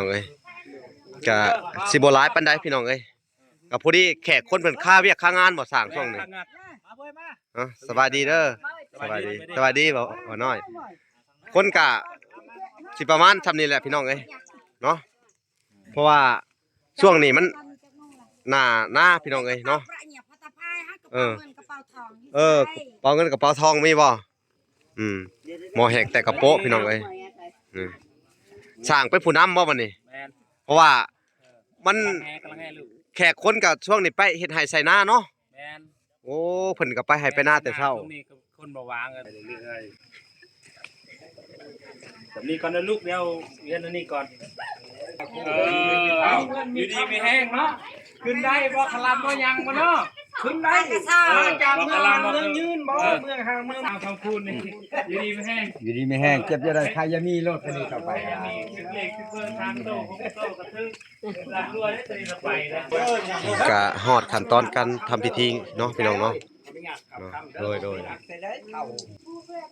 ນ້ອງເອີຍ ກະຊິບໍ່ຫຼາຍປານໃດພີ່ນ້ອງເອີຍ ກະພໍດີແຂກຄົນເພິ່ນຄາວຽກຄາງານບໍ່ ຊ່າງຊ່ວງນີ້. ເອີ ສະບາຍດີເດີ ສະບາຍດີ ສະບາຍດີ ບໍ່ ບໍ່ນ້ອຍ ຄົນກະຊິປະມານຊ່ຳນີ້ແຫຼະພີ່ນ້ອງເອີຍເນາະ. ເພາະວ່າຊ່ວງນີ້ມັນໜ້ານາພີ່ນ້ອງເອີຍເນາະ. ເອີ ເອີ ເປົາເງິນກະເປົາທອງມີບໍ່? ອືມ ໝໍແຮງແຕ່ກະໂປະພີ່ນ້ອງເອີຍ. ອືມ ຊ່າງເປັນຜູ້ນຳບໍ່ບັດນີ້? ແມ່ນ ເພາະວ່າມັນ ກຳລັງແຮ່ ກຳລັງແຮ່ລູກ ແຂກຄົນກະຊ່ວງນີ້ໄປເຮັດໄຮ່ໄຖນາເນາະ. ແມ່ນ ໂອ້ ເພິ່ນກໍໄປໄຮ່ໄປນາແຕ່ເຊົ້າ. ຊ່ວງນີ້ກໍຄົນບໍ່ວ່າງກັນໄປເລື້ອຍໆ. ແບບນີ້ກ່ອນນະລູກ ດຽວເຮັດອັນນີ້ກ່ອນ. ເອີ ເອົາ ຢູ່ດີມີແຮງເນາະ. ຂຶ້ນໄດ້ບໍ່ ຄະລຳບໍ່ ຫຍັງບໍ່ເນາະ? ຂຶ້ນໄດ້ ເອີ ຈາກເມືອງຫາງເມືອງຍືນບໍ່ ເອີ ເມືອງຫາງເມືອງ ເອົາຄຳຄູນນີ້ ຢູ່ດີມີແຮງ ຢູ່ດີມີແຮງ ເຈັບຢ່າໄດ້ ໄຂ້ຢ່າມີ ໂລດຄັນນີ້ຕໍ່ໄປ ເລກສິບເບີ ສາມໂຕ ຫົກໂຕ ກະຖືກ ລຳລວຍເດ້ ຕະນີ້ລະໄປເດ້. ກະຮອດຂັ້ນຕອນການທຳພິທີເນາະ ພີ່ນ້ອງເນາະ. ເນາະ ໂດຍ ໂດຍ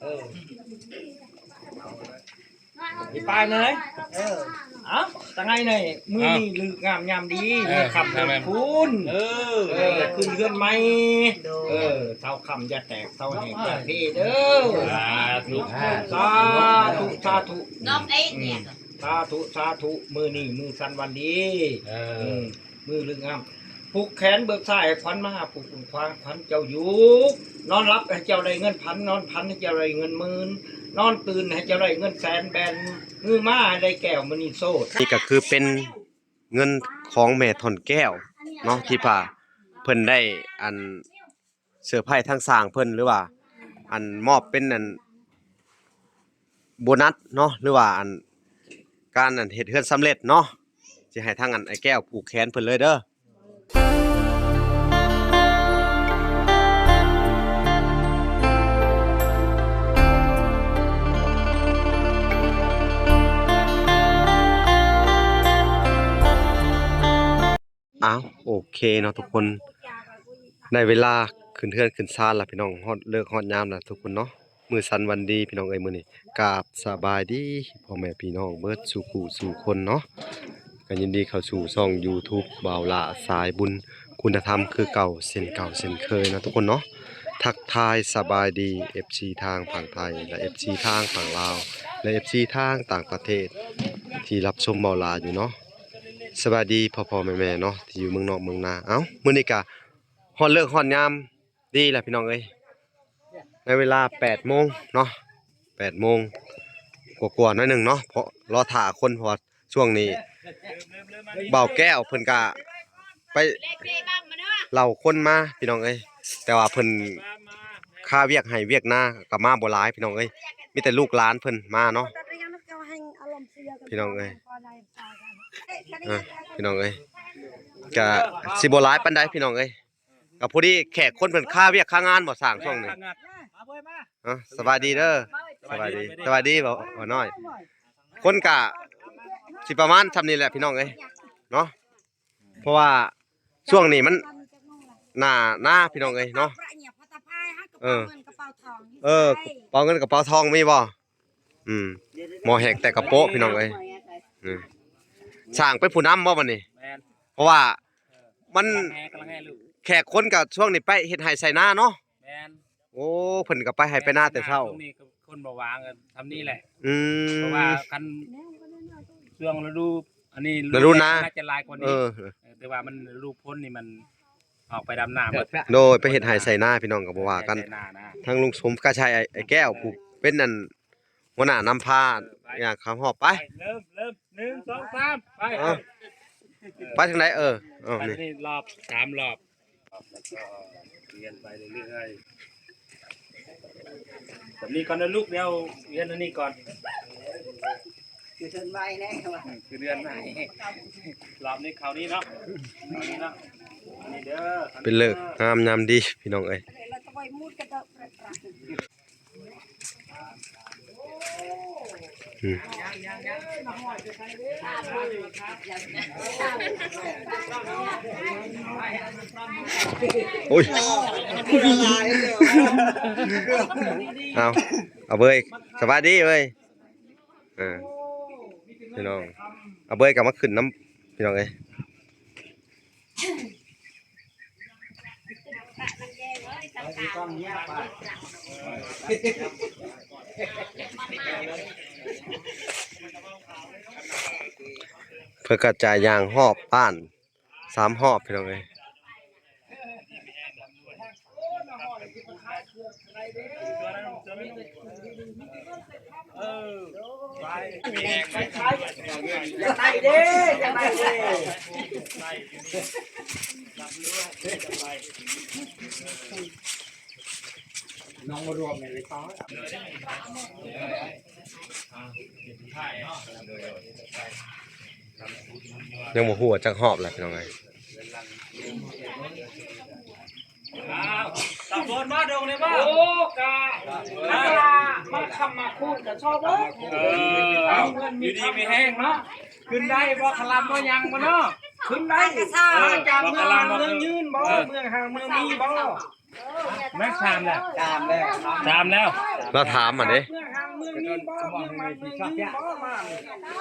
ເອີ ໄປເລີຍ ເອີ ເອົາ ຕະໄງເລີຍ ມື້ນີ້ ເອີ ລືກງາມຍາມດີ ເອີ ມື້ຄ່ຳ ແມ່ນໆ ຄຸນ ເອີ ເອີ ຂຶ້ນເຮືອນໃໝ່ ໂດຍ ເອີ ເຊົາຄ່ຳຢ່າແຕກ ເຊົາແຫ້ງຢ່າເພເດີ ສາທຸ ສາທຸ ສາທຸ ນ້ອງເອງເນຍ ສາທຸ ສາທຸ ມື້ນີ້ມື້ສັນວັນດີ ເອີ ອືມ ມື້ລຶກງາມ ຜູກແຂນເບີກສາຍໃຫ້ຂວັນມາ ຜູກຂວາຂວັນເຈົ້າຢູ່ ນອນຫຼັບໃຫ້ເຈົ້າໄດ້ເງິນພັນ ນອນຝັນໃຫ້ເຈົ້າໄດ້ເງິນໝື່ນ ນອນຕື່ນໃຫ້ເຈົ້າໄດ້ເງິນແສນ ແບມືມາໃຫ້ໄດ້ແກ້ວມະນີໂຊດ. ນີ້ກໍຄືເປັນເງິນຂອງແມ່ທ່ອນແກ້ວເນາະ ທີ່ວ່າເພິ່ນໄດ້ອັນ ເຊີໄພທາງຊ່າງເພິ່ນ ຫຼືວ່າອັນມອບເປັນອັນໂບນັດເນາະ ຫຼືວ່າອັນການອັນເຮັດເຮືອນສຳເລັດເນາະ ຊິໃຫ້ທາງອັນອ້າຍແກ້ວຜູກແຂນເພິ່ນເລີຍເດີ. ອ້າວ ໂອເຄເນາະທຸກຄົນ ໄດ້ເວລາຂຶ້ນເຮືອນຂຶ້ນຊານລະພີ່ນ້ອງ ຮອດເລີກຮອດຍາມລະທຸກຄົນເນາະ. ມື້ສັນວັນດີພີ່ນ້ອງເອີຍ ມື້ນີ້ ກາບສະບາຍດີພໍ່ແມ່ພີ່ນ້ອງເບິດສູ່ຜູ້ສູ່ຄົນເນາະ ກໍຍິນດີເຂົ້າສູ່ຊ່ອງຢູທູບບ່າວຫຼ້າສາຍບຸນຄຸນນະທຳຄືເກົ່າ ເຊັ່ນເກົ່າເຊັ່ນເຄີຍເນາະທຸກຄົນເນາະ. ທັກທາຍສະບາຍດີເອັຟຊີທາງຝັ່ງໄທ ແລະ ເອັຟຊີທາງຝັ່ງລາວ ແລະ ເອັຟຊີທາງຕ່າງປະເທດ ທີ່ຮັບຊົມບ່າວຫຼ້າຢູ່ເນາະ. ສະບາຍດີພໍ່ໆແມ່ໆເນາະ ທີ່ຢູ່ເມືອງນອກເມືອງນາ. ເອົ້າ ມື້ນີ້ກະຮອດເລີກຮອດຍາມດີລະພີ່ນ້ອງເອີຍ ໃນເວລາແປດໂມງເນາະ ແປດໂມງກວ່າໆໜ້ອຍໜຶ່ງເນາະ ເພາະລໍຖ້າຄົນ ເພາະວ່າຊ່ວງນີ້ບ່າວແກ້ວເພິ່ນກະໄປເຫຼົ່າຄົນມາພີ່ນ້ອງເອີຍ ແຕ່ວ່າເພິ່ນຄາວຽກໄຮ່ວຽກນາ ກະມາບໍ່ຫຼາຍພີ່ນ້ອງເອີຍ ມີແຕ່ລູກຫຼານເພິ່ນມາເນາະ ພີ່ນ້ອງເອີຍ. ເອີ ພີ່ນ້ອງເອີຍ ກະຊິບໍ່ຫຼາຍປານໃດພີ່ນ້ອງເອີຍ ກະພໍດີແຂກຄົນເພິ່ນຄາວຽກຄາງານບໍ່ ຊ່າງຊ່ວງນີ້. ເອີ ສະບາຍດີເດີ ສະບາຍດີ ສະບາຍດີ ສະບາຍດີ ບໍ່ ບໍ່ນ້ອຍ ຄົນກະຊິປະມານຊ່ຳນີ້ແຫຼະພີ່ນ້ອງເອີຍເນາະ ເພາະວ່າຊ່ວງນີ້ມັນໜ້ານາພີ່ນ້ອງເອີຍເນາະ. ເອີ ເອີ ເປົາເງິນກະເປົາທອງມີບໍ່? ອືມ ໝໍແຮງແຕ່ກະໂປະພີ່ນ້ອງເອີຍ ອືມ ຊ່າງເປັນຜູ້ນຳບໍ່ບັດນີ້? ແມ່ນ ເພາະວ່າມັນ ກຳລັງແຮ່ ກຳລັງແຮ່ລູກ ແຂກຄົນກະຊ່ວງນີ້ໄປເຮັດໄຮ່ໄຖນາເນາະ. ແມ່ນ ໂອ້ ເພິ່ນກະໄປໄຮ່ໄປນາແຕ່ເຊົ້າ ຊ່ວງນີ້ກໍຄົນບໍ່ວ່າງ ກໍຊ່ຳນີ້ແຫຼະ ອືມ ເພາະວ່າຄັນຊ່ວງລະດູອັນນີ້ ລະດູນາ ໜ້າຈະຫຼາຍກວ່ານີ້ ເອີ ເອີ ແຕ່ວ່າມັນລະດູຝົນນີ້ມັນອອກໄປດຳນາໝົດ ໂດຍ ໄປເຮັດໄຮ່ໄຖນາພີ່ນ້ອງ ກໍບໍ່ວ່າກັນ ໄຮ່ໄຖນານະ ທາງລຸງສົມກະໄຊ ອ້າຍ ອ້າຍແກ້ວ ຜູ້ເປັນອັນ ຫົວໜ້ານຳພາ ເອີ ໄປ ຍ່າງຂ້າມຮອບໄປ ໄປ ເລີ່ມ ເລີ່ມ ໜຶ່ງ ສອງ ສາມ ໄປ ເອົາ ໄປທາງໃດ? ເອີ ເອົາ ໄປ ນີ້ ນີ້ ລອບ ສາມ ລອບ ລອບ ແລ້ວກໍວຽນໄປເລື້ອຍໆ ແບບນີ້ກ່ອນນະລູກ ດຽວວຽນອັນນີ້ກ່ອນ ຄືເຮືອນໃໝ່ແນ່ວ່າ ອືມ ຄືເຮືອນໃໝ່ ລອບນີ້ເຂົ້ານີ້ເນາະ ເຂົ້ານີ້ເນາະ ອັນນີ້ເດີ ເປັນເລີກງາມຍາມດີພີ່ນ້ອງເອີຍ. ອືມ ໂອ້ຍ ເອົາ ເອົາເວີຍ ສະບາຍດີເວີຍ ເອີ ພີ່ນ້ອງ. ອາເບີຍກໍມາຂຶ້ນນຳ ພີ່ນ້ອງເອີຍ. ເພິ່ນກໍຈະຍ່າງຮອບບ້ານ ສາມຮອບ ພີ່ນ້ອງເອີຍ. ຢາກໄດ້ເດ້ ຢາກໄດ້ເດ້ ນ້ອງມາລວມໃນເລຍ ຍັງບໍ່ຮູ້ວ່າຈັກຮອບແລ້ວ ພີ່ນ້ອງເອີຍ. ຕຳບວນມາດົງເດ້ບໍ່? ໂອ້ ກະ ມາຄຳມາຄູນກະຊອບເບິ່ງ ເອີ ຢູ່ດີມີແຮງເນາະ. ຂຶ້ນໄດ້ບໍ່ ຄະລຳບໍ່ ຍັງບໍ່ເນາະ? ຂຶ້ນໄດ້ ມາຈາກເມືອງຫາງເມືອງຍືນບໍ່? ເມືອງຫາງເມືອງມີບໍ່? ແມ່ນ ສາມແລ້ວ ສາມແລ້ວ ສາມແລ້ວ. ລາວຖາມຫັ້ນເດ້ ເມືອງຫາງເມືອງຍືນບໍ່? ເມືອງຫາງເມືອງຍືນບໍ່? ມາ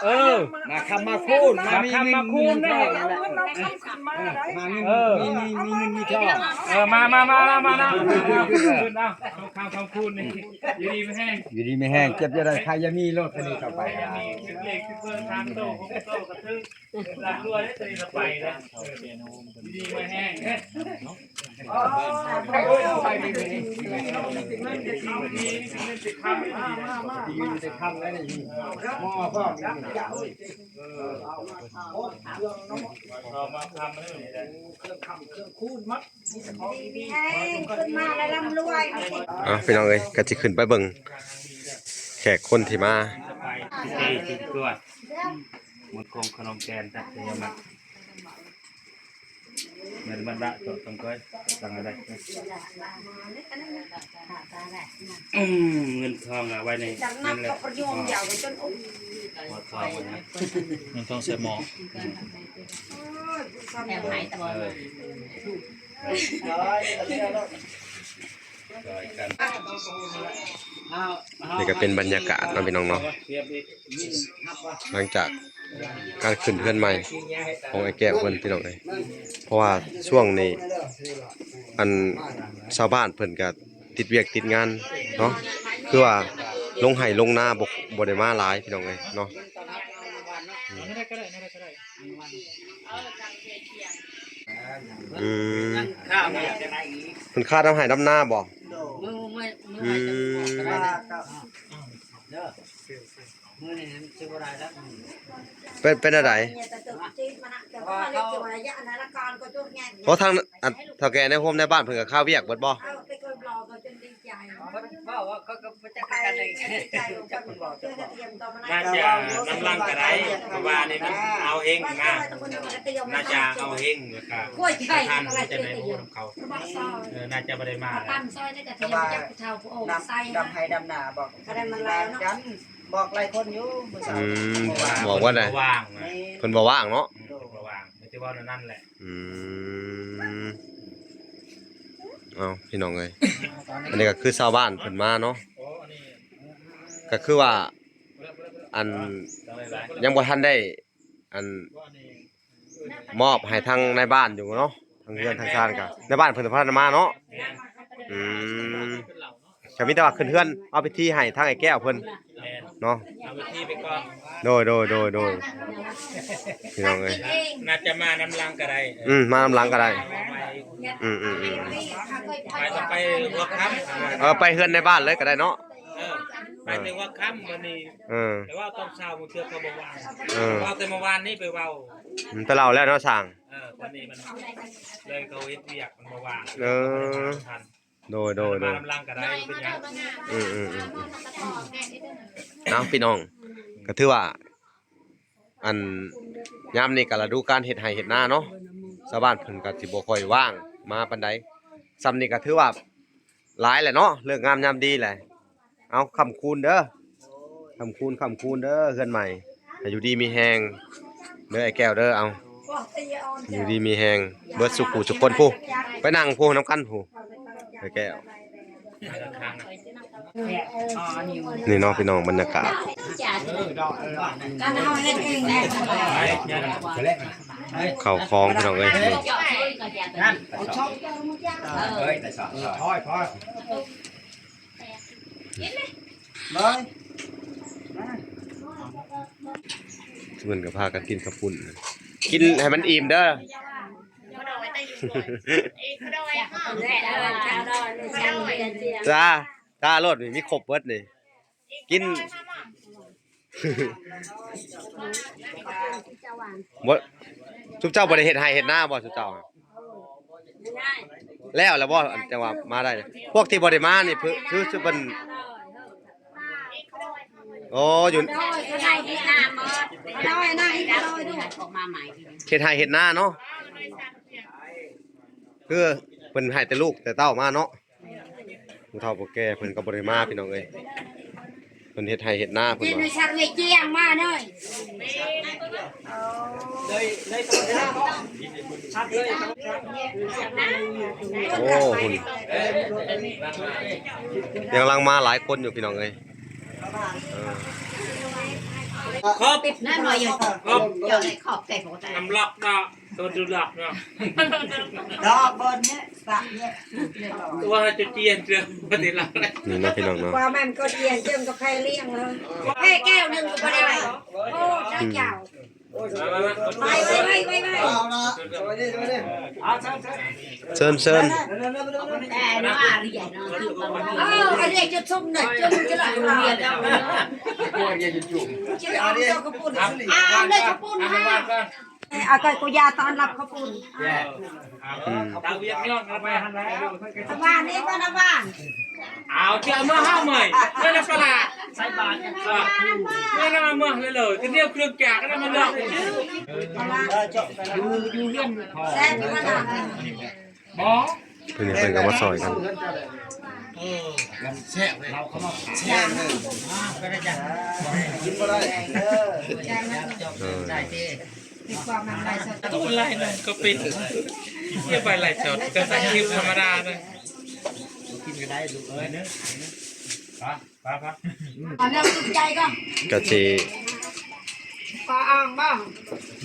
ເອີ ມາຄຳມາຄູນ ມາມີເງິນມີທອງ ເອີ ມາເງິນ ເອີ ມີ ມີ ມີເງິນມີທອງ. ເອີ ມາ ມາ ມາ ມາ ມາ ຂຶ້ນເອົາ ຄຳມາຄູນນີ້ ຢູ່ດີມີແຮງ ຢູ່ດີມີແຮງ ເຈັບຢ່າໄດ້ ໄຂ້ຢ່າມີ ໂລດຄັນນີ້ເຂົ້າໄປ ເລກຊິເບິ່ງ ສາມໂຕ ຫົກໂຕ ກະຖືກ ລຳລວຍເດ້ ຕະຫຼຽນລະໄປນະ ເອີ ດີມາແຮງເດ້. ດີມີແຮງ ຂຶ້ນມາແລ້ວລຳລວຍ. ອ່າ ພີ່ນ້ອງເອີຍ ກະຊິຂຶ້ນໄປເບິ່ງແຂກຄົນທີ່ມາ ໝົດຂອງຂະໜົມແກ່ນ ຕັດເຕຍມັດ ແມ່ນມັດລະ ຕ້ອງ ຕ້ອງ ຕ້ອງ ຕັ້ງໃຫ້ໄດ້ ອືມ ເງິນທອງເອົາໄວ້ໃນນັ້ນແຫຼະ ເງິນທອງໃສ່ໝໍ້ ແຖມໃຫ້ຕະບອນ ເອີ ນີ້ກໍເປັນບັນຍາກາດເນາະ ພີ່ນ້ອງເນາະ ຫຼັງຈາກການຂຶ້ນເຮືອນໃໝ່ຂອງອ້າຍແກ້ວເພິ່ນ ພີ່ນ້ອງເອີຍ. ເພາະວ່າຊ່ວງນີ້ ອັນ ຊາວບ້ານເພິ່ນກໍຕິດວຽກຕິດງານເນາະ ຄືວ່າລົງໄຮ່ລົງນາ ບໍ່ ບໍ່ໄດ້ມາຫຼາຍ ພີ່ນ້ອງເອີຍເນາະ. ອືມ ເພິ່ນຄາດນຳໄຮ່ນຳນາບໍ່? ອືມ ເປັນ ເປັນແນວໃດ? ເພາະທາງ ອັນ ເຖົ້າແກ່ໃນໂຮມໃນບ້ານເພິ່ນກໍຄາວຽກເບິດບໍ່? ເພິ່ນເວົ້າວ່າເຂົາກໍບໍ່ຈັກຄືກັນເລີຍ ຈັກເພິ່ນເວົ້າຈັກເວົ້າ ໜ້າຈະນຳຫຼັງກໍໄດ້ ເພາະວ່ານີ້ມັນເອົາເຮັງນະ ໜ້າຈະເອົາເຮັງ ແລ້ວກໍບໍ່ທັນ ເຂົາຈະໄດ້ຮູ້ນຳເຂົາ ເອີ ໜ້າຈະບໍ່ໄດ້ມາ ຕຳຊອຍໄດ້ກະທຽມ ຈັກຜູ້ເຖົ້າຜູ້ໂອໃສ່ ດຳໄຮ່ດຳນາ ບອກ ອັນນັ້ນມັນຫຼາຍເນາະ ບອກຫຼາຍຄົນຢູ່ມື້ເຊົ້າ ອືມ ບອກວ່າໃດ? ເພິ່ນບໍ່ວ່າງນະ ເພິ່ນບໍ່ວ່າງເນາະ ເພິ່ນບໍ່ວ່າງ ມີແຕ່ເວົ້າແນວນັ້ນແຫຼະ. ອືມ ເອົາ ພີ່ນ້ອງເອີຍ ອັນນີ້ກໍຄືຊາວບ້ານເພິ່ນມາເນາະ ກໍຄືວ່າ ອັນ ຍັງບໍ່ທັນໄດ້ ອັນ ມອບໃຫ້ທາງນາຍບ້ານຢູ່ເນາະ ທາງເຮືອນທາງຊານກໍ ນາຍບ້ານເພິ່ນບໍ່ທັນມາເນາະ ອືມ. ກໍມີແຕ່ວ່າຂຶ້ນເຮືອນເອົາພິທີໃຫ້ທາງອ້າຍແກ້ວເພິ່ນ ແມ່ນ ເນາະ ເອົາພິທີໄປກ່ອນ ໂດຍ ໂດຍ ໂດຍ ໂດຍ ພີ່ນ້ອງເອີຍ ໜ້າຈະມານຳຫຼັງກໍໄດ້ ເອີ ອືມ ມານຳຫຼັງກໍໄດ້ ອືມໆໆ ໄປ ໄປຫົວຄ່ຳ ເອີ ໄປເຮືອນໃນບ້ານເລີຍກໍໄດ້ເນາະ ເອີ ໄປແຕ່ຫົວຄ່ຳມື້ນີ້ ເອີ ແຕ່ວ່າຕອນເຊົ້າມື້ເທື່ອເຂົາບໍ່ວ່າງ ເອີ ເວົ້າແຕ່ມື້ວານນີ້ໄປເວົ້າ ອືມ ໄປເລົ່າແລ້ວເນາະຊ່າງ ເອີ ວັນນີ້ມັນເລີຍເຂົາເຮັດວຽກມັນບໍ່ວ່າງ ເອີ ບໍ່ໄດ້ມາທັນ ໂດຍ ໂດຍ ໂດຍ ມານຳຫຼັງກໍໄດ້ ບໍ່ເປັນຫຍັງ ອືມໆໆ ເອົາ ພີ່ນ້ອງ ກໍຖືວ່າ ອັນ ຍາມນີ້ກໍລະດູການເຮັດໄຮ່ເຮັດນາເນາະ ຊາວບ້ານເພິ່ນກໍຊິບໍ່ຄ່ອຍວ່າງມາປານໃດ ຊ່ຳນີ້ກໍຖືວ່າຫຼາຍແຫຼະເນາະ ເລີກງາມຍາມດີແຫຼະ ເອົາ ຄ້ຳຄູນເດີ ຄ້ຳຄູນ ຄ້ຳຄູນເດີ ເຮືອນໃໝ່ ໃຫ້ຢູ່ດີມີແຮງເດີ ອ້າຍແກ້ວເດີ ເອົາ ຢູ່ດີມີແຮງເບິດສູ່ຜູ້ສູ່ຄົນ ຜູ້ ໄປນັ່ງຜູ້ນຳກັນຜູ້ ອ້າຍແກ້ວ ນີ້ເນາະ ພີ່ນ້ອງ ບັນຍາກາດ ເຂົ້າຂອງ ພີ່ນ້ອງເອີຍ. ເພິ່ນກໍພາກັນກິນເຂົ້າປຸ້ນ ກິນໃຫ້ມັນອີ່ມເດີ. ຈ້າ ຈ້າໂລດນີ້ ມີຄົບເບິດນີ້ ກິນ ບໍ່ ຊຸມເຈົ້າບໍ່ໄດ້ເຮັດໄຮ່ເຮັດນາບໍ່ ຊຸມເຈົ້າ? ແລ້ວ ແລ້ວບໍ່? ອັນ ຈັ່ງວ່າມາໄດ້ ພວກທີ່ບໍ່ໄດ້ມານີ້ ຄື ຄື ຄືເພິ່ນ ໂອ້ ຢູ່ ເຮັດໄຮ່ເຮັດນາເນາະ ຄືເພິ່ນໃຫ້ແຕ່ລູກແຕ່ເຕົ້າມາເນາະ. ຜູ້ເຖົ້າຜູ້ແກ່ເພິ່ນກໍບໍ່ໄດ້ມາ ພີ່ນ້ອງເອີຍ ເພິ່ນເຮັດໄຮ່ເຮັດນາເພິ່ນວ່າ. ໂອ້ ພຸ້ນ ຍັງລັງມາຫຼາຍຄົນຢູ່ ພີ່ນ້ອງເອີຍ. ເອີ ຄົບ ນັ້ນໜ້ອຍຢູ່ ຄົບ ເຈົ້າໄດ້ຂອບໃຈບໍ່ໄດ້ ນ້ຳລັກເນາະ. ໂຕດຸລັກເນາະ ດອກເບິ່ນເນຍ ສະເນຍ ຕົວຈະຈຽນເທື່ອບໍ່ໄດ້ລັກເລີຍ. ນີ້ເນາະ ພີ່ນ້ອງເນາະ ວ່າມັນກໍຈຽນເຊິ່ງກາແຟລ້ຽງເລີຍ ກາແຟແກ້ວໜຶ່ງກໍບໍ່ໄດ້. ໂອ້ ໄດ້ເຈົ້າ ໄປ ໄປ ໄປ ໄປ ເຊີນ ເຊີນ ເອີ ອັນນີ້ຈຸດຊຸມໜ້ອຍ ຈຸດ ຈຸດ ເຈົ້າກະປຸ້ນ ເອົາເລີຍກະປຸ້ນ ເອົາໄກ່ກຸຍາຕ້ອນຮັບເຂົ້າປຸ້ນ. ອືມ ຕາວຽກຍ້ອນເອົາໄປຫັ້ນແລ້ວ ຕາວານນີ້ບໍ່ ຕາວານ ເອົາ ຈະເອົາມາເຮົາໃໝ່ ເດີນະປະຫຼາດ ໃສ່ບາດກັນ ເດີນະມາເລີຍ ເລີຍ ກະນຽວເຄື່ອງຈັກ ກະນຳມາເລີຍ ຢູ່ ຢູ່ເຮືອນ ແຊບຢູ່ບໍ່ນະ ບໍ່ ເພິ່ນ ເພິ່ນກໍມາຊ່ອຍກັນ ເອີ ແຊບເລີຍ ກິນບໍ່ໄດ້ ເອີ ຕູ້ໄລນະກໍເປັນ ຢ່າໄປໄລສົດ ກໍໃສ່ຄລິບທຳມະດານະ ກິນກໍໄດ້ລູກເອີຍ ໄປ ໄປ ໄປ ກໍຊິ ປາອ່າງບໍ່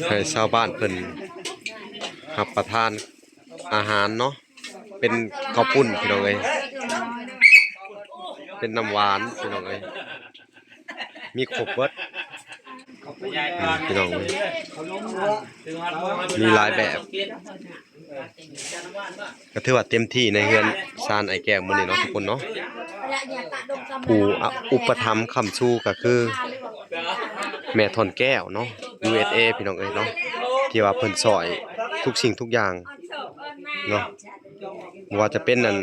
ໃຫ້ຊາວບ້ານເພິ່ນຮັບປະທານ ອາຫານເນາະ ເປັນເຂົ້າປຸ້ນ ພີ່ນ້ອງເອີຍ ເປັນນ້ຳຫວານ ພີ່ນ້ອງເອີຍ ມີຄົບເບິດ ອືມ ພີ່ນ້ອງເອີຍ ມີຫຼາຍແບບ ກໍຖືວ່າເຕັມທີ່ໃນເຮືອນຊານອ້າຍແກ້ວມື້ນີ້ເນາະ ທຸກຄົນເນາະ. ຜູ້ ອະ ອຸປະຖຳຄ້ຳຊູກໍຄືແມ່ທ່ອນແກ້ວເນາະ ຢູເອສເອ ພີ່ນ້ອງເອີຍເນາະ ທີ່ວ່າເພິ່ນຊ່ອຍທຸກສິ່ງທຸກຢ່າງເນາະ ບໍ່ວ່າຈະເປັນອັນ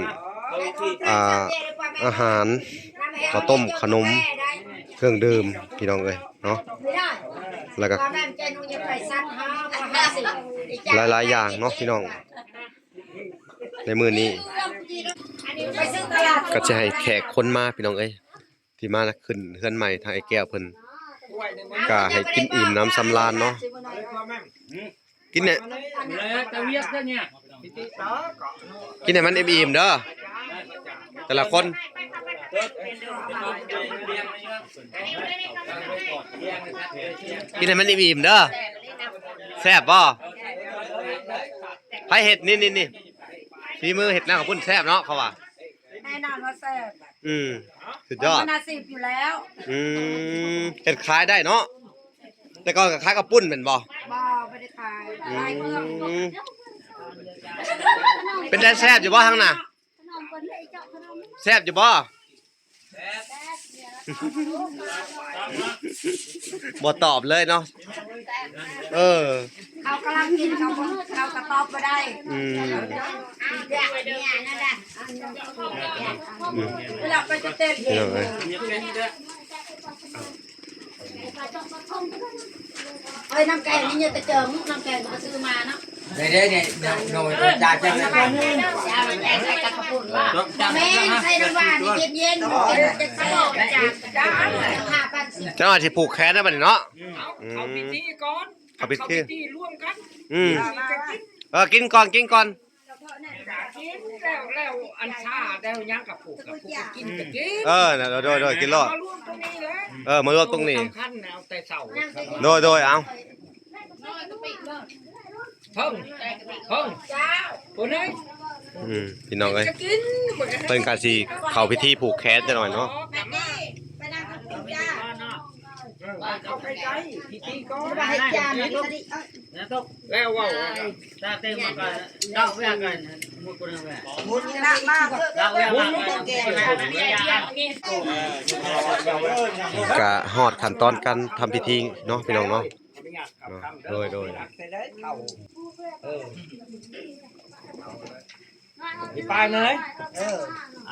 ອ່າ ອາຫານ ເຂົ້າຕົ້ມ ຂະໜົມ ເຄື່ອງດື່ມ ພີ່ນ້ອງເອີຍເນາະ ແລ້ວກໍຫຼາຍໆຢ່າງເນາະ ພີ່ນ້ອງ. ໃນມື້ນີ້ກໍຈະໃຫ້ແຂກຄົນມາ ພີ່ນ້ອງເອີຍ ທີ່ມາຂຶ້ນເຮືອນໃໝ່ທາງອ້າຍແກ້ວເພິ່ນ ກໍໃຫ້ກິນອີ່ມໜຳສຳລານເນາະ ກິນແນ່ ກິນໃຫ້ມັນອີ່ມໆເດີ ແຕ່ລະຄົນ ກິນໃຫ້ມັນອີ່ມໆເດີ. ແຊບບໍ່? ໃຜເຮັດ? ນີ້ໆໆ ຝີມືເຮັດນະ ເຂົ້າປຸ້ນແຊບເນາະ ເຂົາວ່າ. ແນ່ນອນວ່າແຊບ. ອືມ ສຸດຍອດ ເປັນອາຊີບຢູ່ແລ້ວ. ອືມ ເຮັດຂາຍໄດ້ເນາະ. ແຕ່ກ່ອນກໍຂາຍເຂົ້າປຸ້ນແມ່ນບໍ່? ບໍ່ ບໍ່ໄດ້ຂາຍ ອືມ ຂາຍເຄື່ອງ. ເປັນໄດ ແຊບຢູ່ບໍ່ທາງໜ້າ? ແຊບຢູ່ບໍ່? ບໍ່ຕອບເລີຍເນາະ. ເອີ ເຂົາກຳລັງກິນ ເຂົາ ເຂົາກໍຕອບບໍ່ໄດ້. ອືມ ອືມ ເວລາໄປຈະເຕັມ ເອີ ເອີຍ ນ້ຳແກງນີ້ເຍາະແຕ່ເຈີ ນ້ຳແກງກໍໄປຊື້ມາເນາະ. ເດ້ໆໆ ໂດຍ ໂດຍ ຈ້າໆ ແມ່ນໃສ່ນ້ຳຫວານເຢັນໆ ເຈັດສິບ ຫ້າພັນ ເຈົ້າໜ້າທີ່ຜູກແຂນແລ້ວບັດນີ້ເນາະ. ອືມ ເຂົາພິທີກ່ອນ ເຂົາພິທີ ເຂົ້າພິທີຮ່ວມກັນ. ອືມ ເອີ ກິນກ່ອນ ກິນກ່ອນ. ແລ້ວອັນຊາແລ້ວຫຍັງກະປູກ ກະປູກ ກະກິນ ກະກິນ ເອີ ໂດຍໆ ກິນໂລດ ມາລວມຕົງນີ້ແຫຼະ ເອີ ມາລວມຕົງນີ້ ສຳຄັນແລ້ວແຕ່ເຊົ້າ ໂດຍໆ ເອົາ ເພິ່ງ ເພິ່ງ ຜູ້ໃດ ອືມ ພີ່ນ້ອງເອີຍ ເພິ່ນກະຊິເຂົ້າພິທີຜູກແຂນຈັກໜ່ອຍເນາະ ເຂົ້າໄປໃກ້ ພິທີກ່ອນ ແລ້ວເວົ້າ ຕາເຕັມມາກ່ອນ ເລາະແວກກັນ ໝູ່ກຸນແວກ ເລາະແວກກັນ ກະຮອດຂັ້ນຕອນການທຳພິທີເນາະ ພີ່ນ້ອງເນາະ ເນາະ ໂດຍ ໂດຍ ເອີ ໄປເລີຍ ເອີ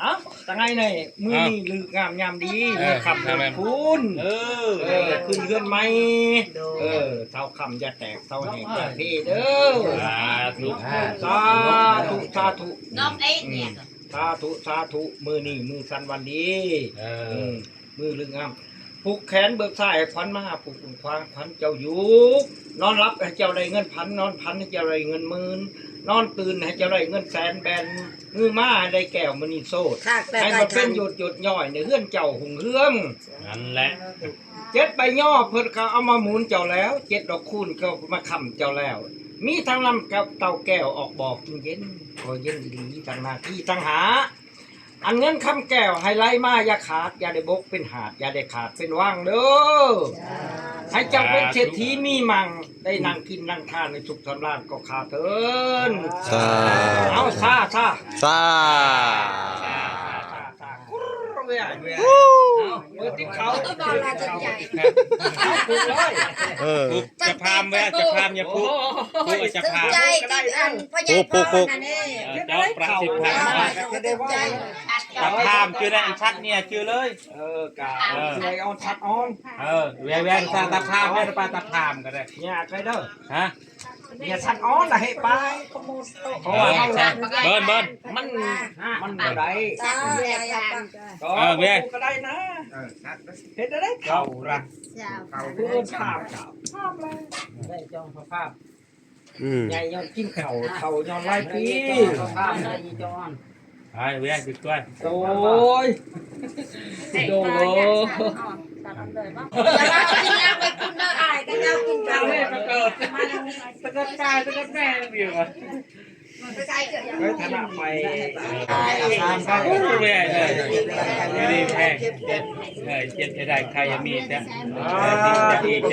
ເອົ້າ ຕາໄງເລີຍ ມື້ນີ້ ເອີ ລືກງາມຍາມດີ ເອີ ມື້ຄ່ຳເດືອນຄູນ ເອີ ເອີ ຂຶ້ນເຮືອນໃໝ່ ໂດຍ ເອີ ເສົາຄ້ຳຢ່າແຕກ ເສົາແຫກຢ່າເພເດີ ສາທຸ ສາທຸ ສາທຸ ນ້ອງເອງນີ້ ອືມ ສາທຸ ສາທຸ ມື້ນີ້ມື້ສັນວັນດີ ເອີ ອືມ ມື້ລຶກງາມ ຜູກແຂນເບີກຊາໃຫ້ຂວັນມາ ຜູກຂວາຂວັນເຈົ້າຢູ່ ນອນຫຼັບໃຫ້ເຈົ້າໄດ້ເງິນພັນ ນອນຝັນໃຫ້ເຈົ້າໄດ້ເງິນໝື່ນ ນອນຕື່ນໃຫ້ເຈົ້າໄດ້ເງິນແສນ ແບມືມາໃຫ້ໄດ້ແກ້ວມະນີໂຊດ ໃຫ້ມາເປັນຢົດໆຍ້ອຍໃນເຮືອນເຈົ້າຮຸ່ງເຮືອງ ນັ້ນແຫຼະ ເຈັດໃບຍໍເພິ່ນກະເອົາມາໝູນເຈົ້າແລ້ວ ເຈັດດອກຄູນກະມາຄ້ຳເຈົ້າແລ້ວ ມີທັງນ້ຳເຕົ້າແກ້ວອອກບໍ່ກິນເຢັນ ກໍເຢັນດີ ທັງໜ້າທີ່ທັງຫາ ອັນເງິນຄຳແກ້ວໃຫ້ໄຫຼມາຢ່າຂາດ ຢ່າໄດ້ບົກເປັນຫາດ ຢ່າໄດ້ຂາດເປັນວັງເດີ ໃຫ້ເຈົ້າເປັນເສດຖີມີມັ່ງ ໄດ້ນັ່ງກິນນັ່ງທານໃຫ້ສຸກສຳລານກໍຂ້າເທີນ ສາ ເອົາ ສາ ສາ ສາ ເອົາ ເປີດຕິບເຂົາ ເອົາ ເອີ ເຈົ້າພາມແວ່ ເຈົ້າພາມຢ່າປູກ ປູກເຈົ້າພາມ ໃຈກັບອັນພໍ່ໃຫຍ່ ປູກ ປູກ ປູກ ເອີ ເຈົ້າປະສິດພາມ ໃຈ ຕາພາມຈື່ໄດ້ ອັນສັດເນຍຈື່ເລີຍ ເອີ ກະ ເອີ ຊ່ວຍເອົາສັດອອກ ເອີ ແວ່ ແວ່ ຕາພາມ ແວ່ ປາຕາພາມກະໄດ້ ຍາກໄດ້ເດີ ຮະ ເນຍສັດອອກລະເຮັດໄປ ເອີ ເບິ່ນ ເບິ່ນ ມັນ ມັນບໍ່ໄດ້ ເອີ ແວ່ ກະໄດ້ນະ ເຮັດໄດ້ເຂົາລະ ເຂົາເອີ້ນພາມ ພາມລະ ໄດ້ຈອງພາມ ອືມ ໃຫຍ່ຍ້ອນກິນເຂົ້າ ເຖົ້າຍ້ອນຫຼາຍປີ ພາມໄດ້ອີຈອນ ໄປແວ່ນໄປກ່ອນ ໂອ້ຍ ໂດ ຢ່າວ່າກິນແລ້ວໄປຄຸນເດີ ອາຍກະເຈົ້າກິນເຂົ້າ ຕະກະຕາຍ ຕະກະແມ່ນຢູ່ ໄປຖະນະໄປ ເອີ ແມ່ນເລີຍ ຢູ່ດີແພງ ເອີ ເຈັບຈະໄດ້ ໄຂ້ຢ່າມີ ເອີ ດີຈະດີ ເອີ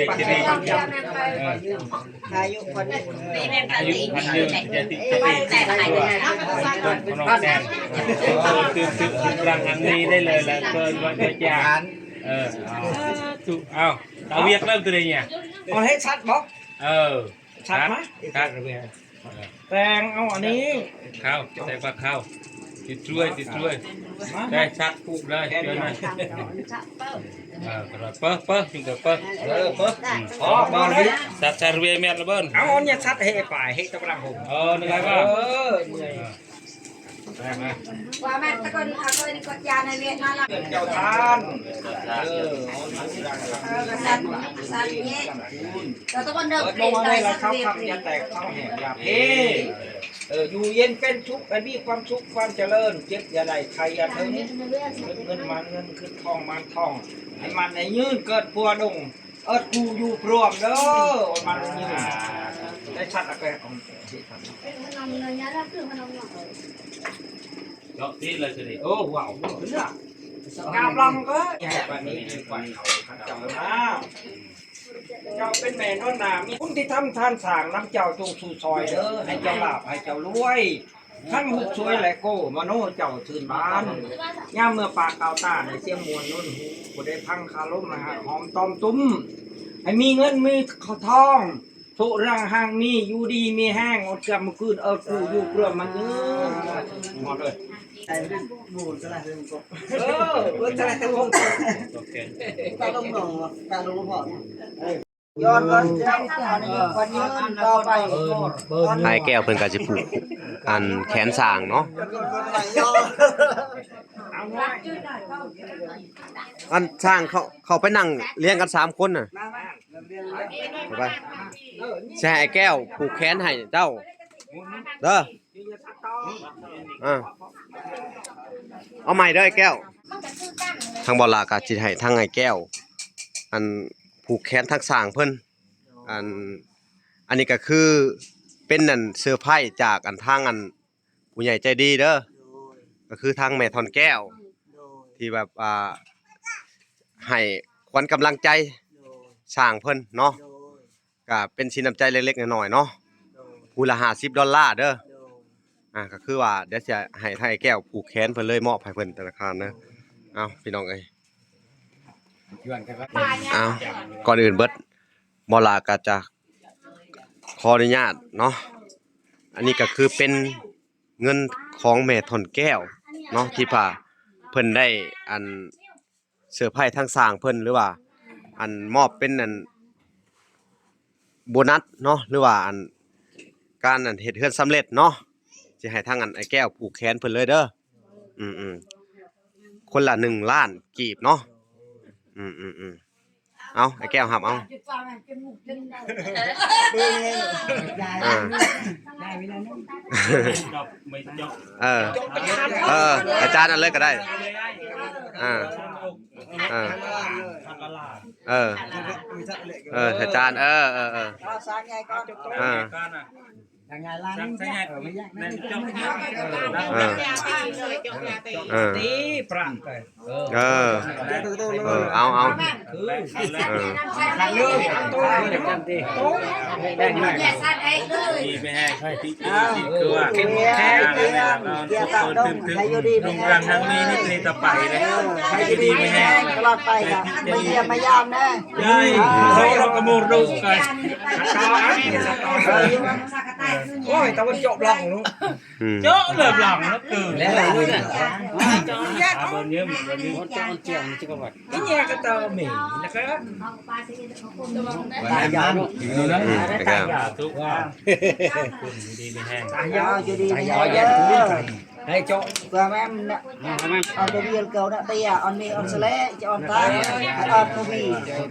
ອາຍຸພັນຍືນ ອາຍຸພັນຍືນ ຈະຕິດສະຕິ ຂອງນ້ອງແຕງ ຕື່ນໆ ກຳລັງຫັງມີໄດ້ເລີຍລະ ເກີດວັນເກີດຢາ ເອີ ສາທຸ ເອົາ ເອົາວຽກເລີ່ມຕົວໃດເນຍ ເອົາໃຫ້ຊັດບໍ ເອີ ຊັດມາ ຊັດ ແຕງເອົາອັນນີ້ ເຂົ້າ ໃສ່ປາກເຂົ້າ ຕິດຊ່ວຍ ຕິດຊ່ວຍ ໄດ້ຊັກປູກເລີຍ ຊ່ວຍມາ ເອີ ເປີ ເປີ ຈຶ່ງເປີ ເອີ ເປີ ອືມ ພໍ ພໍ ຊັດ ຊັດເວແມັດລະເບິ່ນ ເອົາອັນນີ້ຊັດໃຫ້ປາຍ ໃຫ້ຕະກະລັງຫົມ ເອີ ນັ້ນແຫຼະ ເອີ ເມື່ອຍ ວ່າແມ່ນຕະກອນ ເອົາເກີນກວດຢາໃນວຽດນາມລະ ເຈົ້າທ່ານ ເອີ ເອີ ກະສັດ ກະສັດນີ້ ເຈົ້າຕະກອນເດີ ເປີດລົງມາໃນລະເຊົາຄຳ ຢ່າແຕກເຊົາແຫກ ຢ່າເພ ເອີ ຢູ່ເຢັນເປັນສຸກ ໃຫ້ມີຄວາມສຸກຄວາມຈະເລີນ ເຈັບຢ່າໄດ້ ໄຂ້ຢ່າເຖິງ ເງິນມາເງິນ ຂຶ້ນທອງມາທອງ ໃຫ້ໝັ້ນໃຫ້ຍືນ ເກີດຜົວດົງ ເອີ ຜູ້ຢູ່ພວມເດີ ມັນຢູ່ ໄດ້ສັດເອົາໄປ ເຈາະຕີນເລີຍຊິນີ້ ໂອ້ ວ້າວ ເຫຼືອ ກາບລັງເອີຍ ແບບນີ້ ເຈົ້າເປັນແມ່ນອນນາ ມີບຸນທີ່ທຳທານສ້າງນຳເຈົ້າ ຈົ່ງຊູຊ່ອຍເດີ ໃຫ້ເຈົ້າລາບ ໃຫ້ເຈົ້າລວຍ ທັງຮູບສວຍ ແລະ ໂກມະໂນເຈົ້າຊື່ນບານ ຍາມເມື່ອປາກກ່າວຕາ ໃຫ້ສຽງມ່ວນນົນຫູ ຜູ້ໃດຟັງຄາລົມ ໃຫ້ຮັກຫອມຕອມຕຸ້ມ ໃຫ້ມີເງິນມີທອງ ໂຊກລາບຮັ່ງມີ ຢູ່ດີມີແຮງ ອົດກຳມະຄືນ ເອີ ກູຢູ່ເພື່ອມັນຍືນ ໝົດເລີຍ ເອີ ເອີ ເອີ ຕາລົງໜອງ ຕາລົງພໍ່ ຍ້ອນວ່າ ເອີ ອ້າຍແກ້ວເພິ່ນກະຊິຜູກ ອັນແຂນຊ້າງເນາະ ອັນຊ້າງເຂົ້າ ເຂົ້າໄປນັ່ງລຽງກັນສາມຄົນນະ ເຂົ້າໄປ ຊິໃຫ້ອ້າຍແກ້ວຜູກແຂນໃຫ້ເຈົ້າ ເດີ. ອ່າ ເອົາໃໝ່ເດີອ້າຍແກ້ວ. ທາງບໍ່ຫຼ້າກໍຊິໃຫ້ທາງອ້າຍແກ້ວ ອັນ ຜູກແຂນທາງຊ່າງເພິ່ນ. ອັນ ອັນນີ້ກໍຄືເປັນອັນເຊີໄພຈາກອັນທາງອັນ ຜູ້ໃຫຍ່ໃຈດີເດີ ໂດຍ ກໍຄືທາງແມ່ທ່ອນແກ້ວ ໂດຍ ທີ່ແບບວ່າໃຫ້ຂວັນກຳລັງໃຈ ໂດຍ ຊ່າງເພິ່ນເນາະ ໂດຍ ກໍເປັນສິນນ້ຳໃຈເລັກໆນ້ອຍໆເນາະ ໂດຍ ຜູ້ລະຫ້າສິບດອນລາເດີ ໂດຍ ອ່າ ກໍຄືວ່າດຽວຊິໃຫ້ທາງອ້າຍແກ້ວຜູກແຂນເພິ່ນເລີຍ ມອບໃຫ້ເພິ່ນທະນາຄານເດີ. ເອົາ ພີ່ນ້ອງເອີຍ ເອົາ ກ່ອນອື່ນເບິດ ບໍ່ຫຼ້າກໍຈະ ຂໍອະນຸຍາດເນາະ ອັນນີ້ກໍຄືເປັນເງິນຂອງແມ່ທ່ອນແກ້ວເນາະ ທີ່ວ່າເພິ່ນໄດ້ອັນເຊີໄພທາງຊ່າງເພິ່ນ ຫຼືວ່າອັນມອບເປັນອັນໂບນັດເນາະ ຫຼືວ່າອັນການອັນເຮັດເຮືອນສຳເລັດເນາະ ຊິໃຫ້ທາງອັນອ້າຍແກ້ວຜູກແຂນເພິ່ນເລີຍເດີ. ອືມໆ ຄົນລະໜຶ່ງລ້ານກີບເນາະ. ອືມໆໆ ເອົາ ອ້າຍແກ້ວຮັບເອົາ. ເອີ ເອີ ອາຈານອັນເລີຍກໍໄດ້. ເອີ ເອີ ເອີ ອາຈານ ເອີ ເອີ ເອີ ເອີ ທາງຍາຍຫຼັງ ທາງຍາຍຫຼັງ ເອີ ແມ່ນເຈົ້າ ເອີ ເອີ ເອີ ເອີ ເອີ ເອົາ ເອົາ ເອີ ດີແມ່ແຮງ ຄືວ່າ ເອີ ເອີ ທຸກຄົນຖືກໆ ລຸງການທາງນີ້ນີ້ເລີຍຕໍ່ໄປເລີຍ ໃຫ້ຢູ່ດີມີແຮງ ຕະຫຼອດໄປ ມາຢ້ຽມມາຢາມແດ່. ຍາຍ ເອີ ເຮົາກໍບໍ່ຮູ້ກັນ ໂອ້ຍ ຕາວັນເຈາະບລັອກເນາະ ອືມ ເຈາະເລີບຫຼັງເນາະ ຄື ແລ້ວ ເບິ່ງເຍິມ ເບິ່ງເຍິມ ນີ້ແຍກກໍເຕີມອີກນະຄັບ ອືມ ສາທຸ ຢູ່ດີມີແຮງ ຢູ່ດີມີແຮງເດີ. ໃຫ້ເຈາະ ເພື່ອແມ່ນ ເອົາຕົວວຽນເກົ່ານະ ເຕຍອອນນີ້ອອນສະແລະ ຈະອອນຕາ ອອນບໍ່ມີ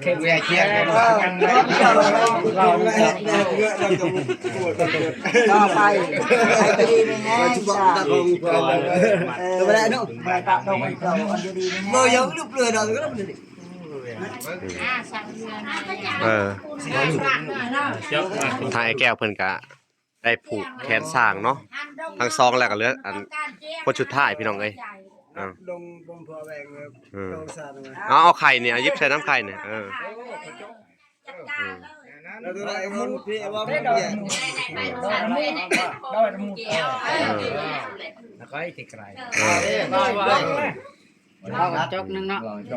ເອີ ຕໍ່ໄປ ໃຫ້ຢູ່ດີມີແຮງ ເອີ ມາຕະດົງເກົ່າ ອອນຢູ່ດີມີແຮງ ເອີ ທາງອ້າຍແກ້ວເພິ່ນກະ ໄດ້ຜູກແຂນຊ້າງເນາະ ທັງສອງ ແລ້ວກໍເຫຼືອອັນຄົນສຸດທ້າຍ ພີ່ນ້ອງເອີຍ. ເອົາ ລົງ ລົງທົ່ວແວງເລີຍ ອືມ ໂຕຊ້າງ ເອົາ ເອົາໄຂ່ນີ້ ເອົາຫຍິບໃສ່ນຳໄຂ່ນີ້ ເອີ ອືມ ເອົາກະຈອກໜຶ່ງເນາະ ອືມ ຄ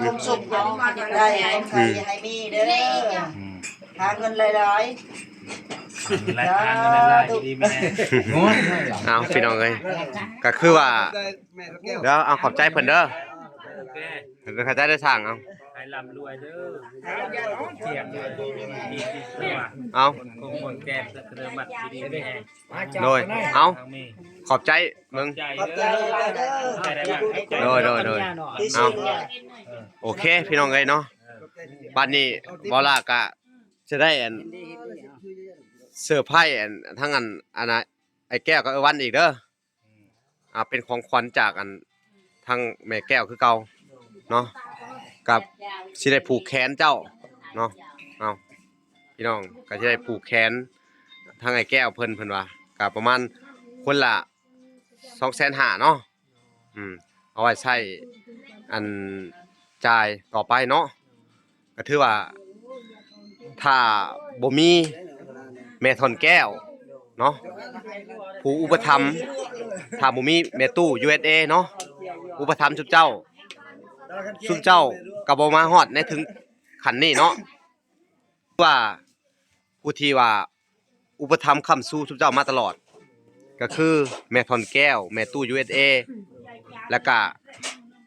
ວາມສຸກຄວາມໄດ້ ຄວາມໄດ້ໃຫ້ມີເດີ ຫາເງິນຫຼາຍໆ ເອົາ ພີ່ນ້ອງເອີຍ ກໍຄືວ່າ ດຽວ ເອົາ ຂອບໃຈເພິ່ນເດີ ໂອເຄ ເປັນກຳລັງໃຈເດີຊ່າງ ເອົາ ໃຫ້ລ່ຳລວຍເດີ ເອົາ ຄົງມົນແກມສະເຕີມັດດີໆ ມີແຮງ ໂດຍ ເອົາ ຂອບໃຈເບິ່ງ ຂອບໃຈເດີ ໂດຍໆໆ ເອົາ ໂອເຄ ພີ່ນ້ອງເອີຍເນາະ ບັດນີ້ບໍ່ຫຼ້າກະ ຈະໄດ້ອັນເຊີໄພອັນ ທັງອັນ ອັນນ່າ ອ້າຍແກ້ວກັບເອື້ອຍວັນອີກເດີ ອ່າ ເປັນຂອງຂວັນຈາກອັນ ທາງແມ່ແກ້ວຄືເກົ່າເນາະ ກັບຊິໄດ້ຜູກແຂນເຈົ້າເນາະ ເອົາ ພີ່ນ້ອງ ກໍຊິໄດ້ຜູກແຂນທາງອ້າຍແກ້ວເພິ່ນ ເພິ່ນວ່າ ກໍປະມານຄົນລະ ສອງແສນຫ້າເນາະ ອືມ ເອົາໄວ້ໃຊ້ອັນຈ່າຍຕໍ່ໄປເນາະ ກໍຖືວ່າຖ້າບໍ່ມີແມ່ທ່ອນແກ້ວເນາະ ຜູ້ອຸປະຖຳ ຖ້າບໍ່ມີແມ່ຕູ້ ຢູເອັສເອ ເນາະ ອຸປະຖຳຊຸມເຈົ້າ ຊຸມເຈົ້າກໍບໍ່ມາຮອດໃນເຖິງຂັ້ນນີ້ເນາະ ວ່າຜູ້ທີ່ວ່າອຸປະຖຳຄ້ຳຊູຊຸມເຈົ້າມາຕະຫຼອດ ກໍຄືແມ່ທ່ອນແກ້ວ ແມ່ຕູ້ ຢູເອັສເອ ແລ້ວກະ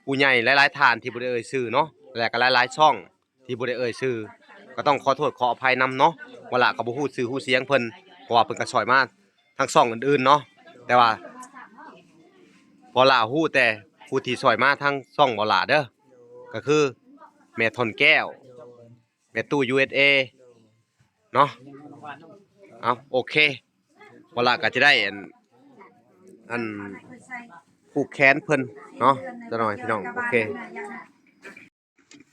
ຜູ້ໃຫຍ່ຫຼາຍໆທ່ານທີ່ບໍ່ໄດ້ເອີ່ຍຊື່ເນາະ ແລ້ວກະຫຼາຍໆຊ່ອງທີ່ບໍ່ໄດ້ເອີ່ຍຊື່ ກໍຕ້ອງຂໍໂທດຂໍອະໄພນຳເນາະ. ບໍ່ຫຼ້າກໍບໍ່ຮູ້ຊື່ຮູ້ສຽງເພິ່ນ ເພາະວ່າເພິ່ນກໍຊ່ອຍມາທາງຊ່ອງອື່ນໆເນາະ, ແຕ່ວ່າບໍ່ຫຼ້າຮູ້ແຕ່ຜູ້ທີ່ຊ່ອຍມາທາງຊ່ອງບໍ່ຫຼ້າເດີ ກໍຄືແມ່ທ່ອນແກ້ວ ແມ່ຕູ້ ຢູເອສເອ ເນາະ. ເອົາ ໂອເຄ ບໍ່ຫຼ້າກໍຈະໄດ້ອັນ ອັນຜູກແຂນເພິ່ນເນາະ ຈັກໜ້ອຍພີ່ນ້ອງ. ໂອເຄ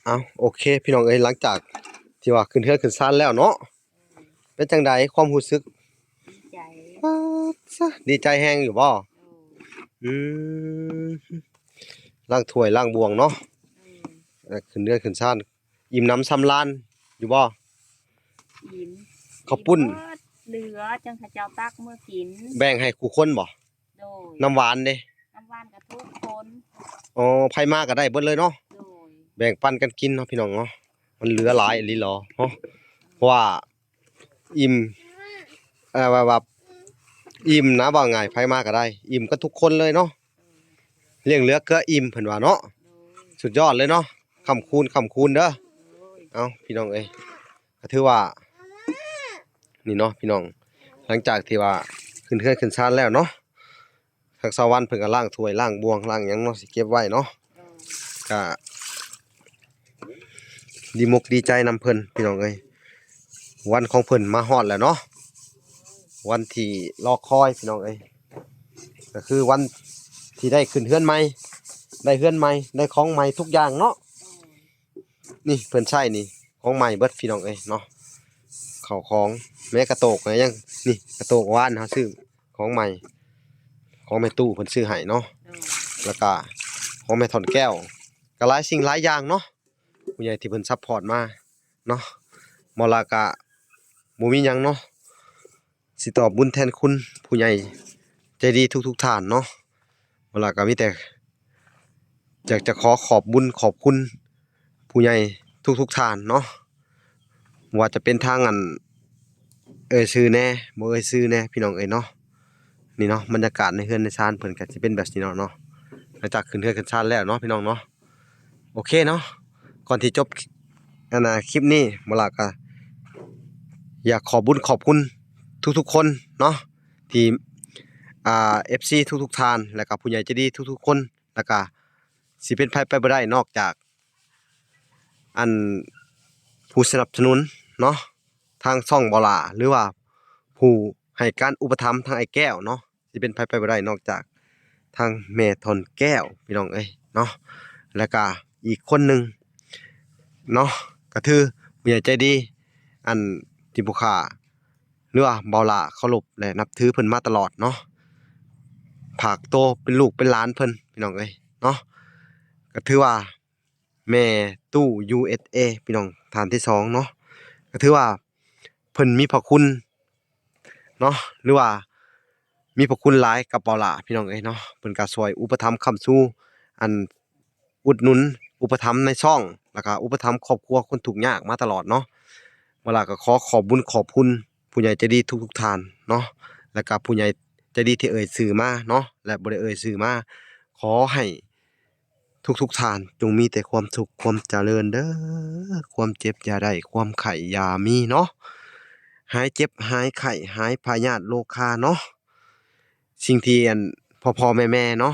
ເອົາ ໂອເຄ ພີ່ນ້ອງເອີຍ ຫຼັງຈາກທີ່ວ່າຂຶ້ນເຮືອນຂຶ້ນຊານແລ້ວເນາະ ເປັນຈັ່ງໃດຄວາມຮູ້ສຶກ? ດີໃຈ. ປາດຊະ ດີໃຈແຮງຢູ່ບໍ່? ໂດຍ. ອືມ ລ້າງຖ້ວຍລ້າງບ່ວງເນາະ. ອືມ ເອີ ຂຶ້ນເຮືອນຂຶ້ນຊານ ອີ່ມໜຳສຳລານຢູ່ບໍ່? ອີ່ມ. ເຂົ້າປຸ້ນ ເບິດເຫຼືອຈັ່ງເຂົາເຈົ້າຕັກເມືອກິນ. ແບ່ງໃຫ້ຄູ່ຄົນບໍ່? ໂດຍ. ນ້ຳຫວານເດ? ນ້ຳຫວານກໍທຸກຄົນ. ອໍ ໃຜມາກໍໄດ້ເບິດເລີຍເນາະ. ໂດຍ. ແບ່ງປັນກັນກິນເນາະພີ່ນ້ອງເນາະ ມັນເຫຼືອຫຼາຍອີ່ຫຼີຫຼໍເນາະ ເພາະວ່າອີ່ມ ເອີ ວ່າ ວ່າອີ່ມນະ ເວົ້າງ່າຍ ໃຜມາກໍໄດ້ ອີ່ມກັນທຸກຄົນເລີຍເນາະ. ລ້ຽງເຫຼືອເກືອອີ່ມເພິ່ນວ່າເນາະ. ໂດຍ. ສຸດຍອດເລີຍເນາະ ຄ້ຳຄູນ ຄ້ຳຄູນເດີ. ໂດຍ. ເອົ້າ ພີ່ນ້ອງເອີຍ ກໍຖືວ່າ ນີ້ເນາະພີ່ນ້ອງ ຫຼັງຈາກທີ່ວ່າຂຶ້ນເຮືອນຂຶ້ນຊານແລ້ວເນາະ ທາງສາວວັນເພິ່ນກໍລ້າງຖ້ວຍລ້າງບ່ວງລ້າງຫຍັງເນາະ ຊິເກັບໄວ້ເນາະ. ໂດຍ. ກໍດີມົກດີໃຈນຳເພິ່ນພີ່ນ້ອງເອີຍ ວັນຂອງເພິ່ນມາຮອດແລ້ວເນາະ ວັນທີ່ລໍຄອຍພີ່ນ້ອງເອີຍ ກໍຄືວັນທີ່ໄດ້ຂຶ້ນເຮືອນໃໝ່ ໄດ້ເຮືອນໃໝ່ ໄດ້ຂອງໃໝ່ທຸກຢ່າງເນາະ. ນີ້ເພິ່ນໃຊ້ນີ້ຂອງໃໝ່ເບິດພີ່ນ້ອງເອີຍເນາະ ເຂົ້າຂອງ ແມ້ກະໂຕກກໍຍັງ ນີ້ກະໂຕກວານເຮົາຊື້ຂອງໃໝ່ ຂອງແມ່ຕູ້ເພິ່ນຊື້ໃຫ້ເນາະ. ໂດຍ. ແລ້ວກະຂອງແມ່ທ່ອນແກ້ວ ກະຫຼາຍສິ່ງຫຼາຍຢ່າງເນາະ ຜູ້ໃຫຍ່ທີ່ເພິ່ນຊັບພອດມາເນາະ. ບໍ່ລະກະບໍ່ມີຫຍັງເນາະ ຊິຕອບບຸນແທນຄຸນຜູ້ໃຫຍ່ໃຈດີທຸກໆທ່ານເນາະ. ບໍ່ລະກໍມີແຕ່ຢາກຈະຂໍຂອບບຸນຂອບຄຸນຜູ້ໃຫຍ່ທຸກໆທ່ານເນາະ ບໍ່ວ່າຈະເປັນທາງອັນ ເອີ່ຍຊື່ແດ່ ບໍ່ເອີ່ຍຊື່ແດ່ ພີ່ນ້ອງເອີຍເນາະ. ນີ້ເນາະ ບັນຍາກາດໃນເຮືອນໃນຊານເພິ່ນກໍຊິເປັນແບບນີ້ເນາະ ເນາະ ຫຼັງຈາກຂຶ້ນເຮືອນຂຶ້ນຊານແລ້ວເນາະ ພີ່ນ້ອງເນາະ. ໂອເຄເນາະ ກ່ອນທີ່ຈົບ ອັນນ່າ ຄລິບນີ້ ບໍ່ລະກໍຢາກຂອບບຸນຂອບຄຸນທຸກໆຄົນເນາະ ທີ່ ອ່າ ເອັຟຊີທຸກໆທ່ານ ແລ້ວກໍຜູ້ໃຫຍ່ໃຈດີທຸກໆຄົນ ແລ້ວກໍຊິເປັນໃຜໄປບໍ່ໄດ້ນອກຈາກ ອັນ ຜູ້ສະໜັບສະໜູນເນາະ ທາງຊ່ອງບໍ່ຫຼ້າ ຫຼືວ່າຜູ້ໃຫ້ການອຸປະຖຳທາງອ້າຍແກ້ວເນາະ ຊິເປັນໃຜໄປບໍ່ໄດ້ນອກຈາກທາງແມ່ທ່ອນແກ້ວ ພີ່ນ້ອງເອີຍເນາະ. ແລ້ວກະອີກຄົນໜຶ່ງເນາະ ກະຄືຜູ້ໃຫຍ່ໃຈດີ ອັນທີ່ຜູ້ຂ້າ ຫຼືວ່າເບົາຫຼ້າເຄົາລົບ ແລະ ນັບຖືເພິ່ນມາຕະຫຼອດເນາະ ຝາກໂຕເປັນລູກເປັນຫຼານເພິ່ນ ພີ່ນ້ອງເອີຍເນາະ ກະຖືວ່າ ແມ່ຕູ້ ຢູເອສເອ ພີ່ນ້ອງ ທ່ານທີສອງເນາະ ກໍຖືວ່າເພິ່ນມີພະຄຸນເນາະ ຫຼືວ່າມີພະຄຸນຫຼາຍກັບເບົາຫຼ້າ ພີ່ນ້ອງເອີຍເນາະ. ເພິ່ນກໍຊ່ວຍອຸປະຖຳຄ້ຳຊູ ອັນ ອຸດໜູນ ອຸປະຖຳໃນຊ່ອງ ແລ້ວກໍອຸປະຖຳຄອບຄົວຄົນທຸກຍາກມາຕະຫຼອດເນາະ. ເບົາຫຼ້າກໍຂໍຂອບບຸນຂອບຄຸນຜູ້ໃຫຍ່ໃຈດີທຸກໆທ່ານເນາະ ແລ້ວກໍຜູ້ໃຫຍ່ໃຈດີທີ່ເອີ່ຍຊື່ມາເນາະ ແລະ ບໍ່ໄດ້ເອີ່ຍຊື່ມາ ຂໍໃຫ້ ທຸກໆທ່ານຈົ່ງມີແຕ່ຄວາມສຸກຄວາມຈະເລີນເດີ ຄວາມເຈັບຢ່າໄດ້ ຄວາມໄຂ້ຢ່າມີເນາະ ຫາຍເຈັບຫາຍໄຂ້ ຫາຍພະຍາດໂລຄາເນາະ. ສິ່ງທີ່ອັນ ພໍ່ໆແມ່ໆເນາະ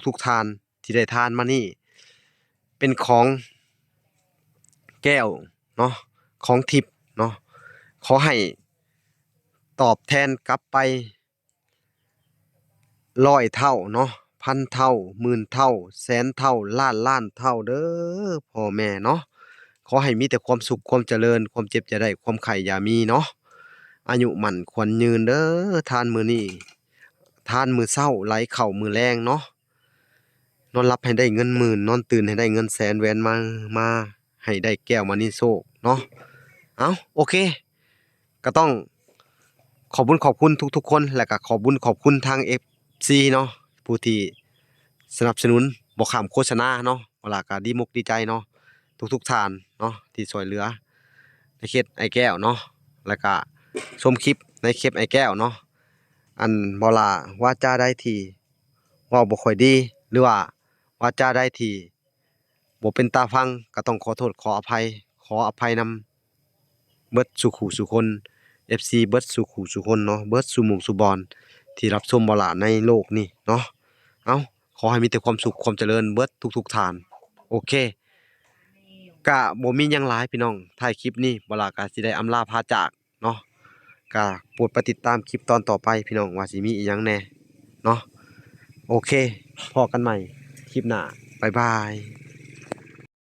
ທຸກໆທ່ານທີ່ໄດ້ທານມານີ້ ເປັນຂອງແກ້ວເນາະ ຂອງທິບເນາະ ຂໍໃຫ້ຕອບແທນກັບໄປ ຮ້ອຍເທົ່າເນາະ ພັນເທົ່າ ໝື່ນເທົ່າ ແສນເທົ່າ ລ້ານລ້ານເທົ່າເດີພໍ່ແມ່ເນາະ. ຂໍໃຫ້ມີແຕ່ຄວາມສຸກຄວາມຈະເລີນ ຄວາມເຈັບຢ່າໄດ້ ຄວາມໄຂ້ຢ່າມີເນາະ ອາຍຸໝັ້ນຂວັນຍືນເດີ. ທານມື້ນີ້ ທານມື້ເຊົ້າ ໄຫຼເຂົ້າມື້ແລງເນາະ. ນອນຫຼັບໃຫ້ໄດ້ເງິນໝື່ນ ນອນຕື່ນໃຫ້ໄດ້ເງິນແສນ ແວ່ນມາ ມາໃຫ້ໄດ້ແກ້ວມະນີໂຊກເນາະ. ເອົ້າ ໂອເຄ ກໍຕ້ອງຂອບບຸນຂອບຄຸນທຸກໆຄົນ ແລະ ກໍຂອບບຸນຂອບຄຸນທາງເອັຟຊີເນາະ ຜູ້ທີ່ສະໜັບສະໜູນບໍ່ຂ້າມໂຄສະນາເນາະ. ເວລາກໍດີມົກດີໃຈເນາະ ທຸກໆທ່ານເນາະ ທີ່ຊ່ວຍເຫຼືອໃນເຂດອ້າຍແກ້ວເນາະ ແລະ ກໍຊົມຄລິບໃນເຂດອ້າຍແກ້ວເນາະ. ອັນເວົ້າລາວາຈາໃດທີ່ ເວົ້າບໍ່ຄ່ອຍດີ ຫຼືວ່າວາຈາໃດທີ່ບໍ່ເປັນຕາຟັງ ກໍຕ້ອງຂໍໂທດຂໍອະໄພ ຂໍອະໄພນຳ ເບິດສູ່ຄູ່ສູ່ຄົນ ເອັຟຊີ ເບິດສູ່ຄູ່ສູ່ຄົນເນາະ ເບິດສູ່ໝູ່ສູ່ບ່ອນທີ່ຮັບຊົມບ່າວຫຼ້າໃນໂລກນີ້ເນາະ. ເອົ້າ ຂໍໃຫ້ມີແຕ່ຄວາມສຸກຄວາມຈະເລີນເບິດທຸກໆທ່ານ. ໂອເຄ ກະບໍ່ມີຫຍັງຫຼາຍພີ່ນ້ອງ ທ້າຍຄລິບນີ້ບ່າວຫຼ້າກະຊິໄດ້ອຳລາພາຈາກເນາະ. ກະໂປດໄປຕິດຕາມຄລິບຕອນຕໍ່ໄປພີ່ນ້ອງ ວ່າຊິມີອີ່ຫຍັງແດ່ເນາະ. ໂອເຄ ພໍ້ກັນໃໝ່ຄລິບໜ້າ ບາຍບາຍ.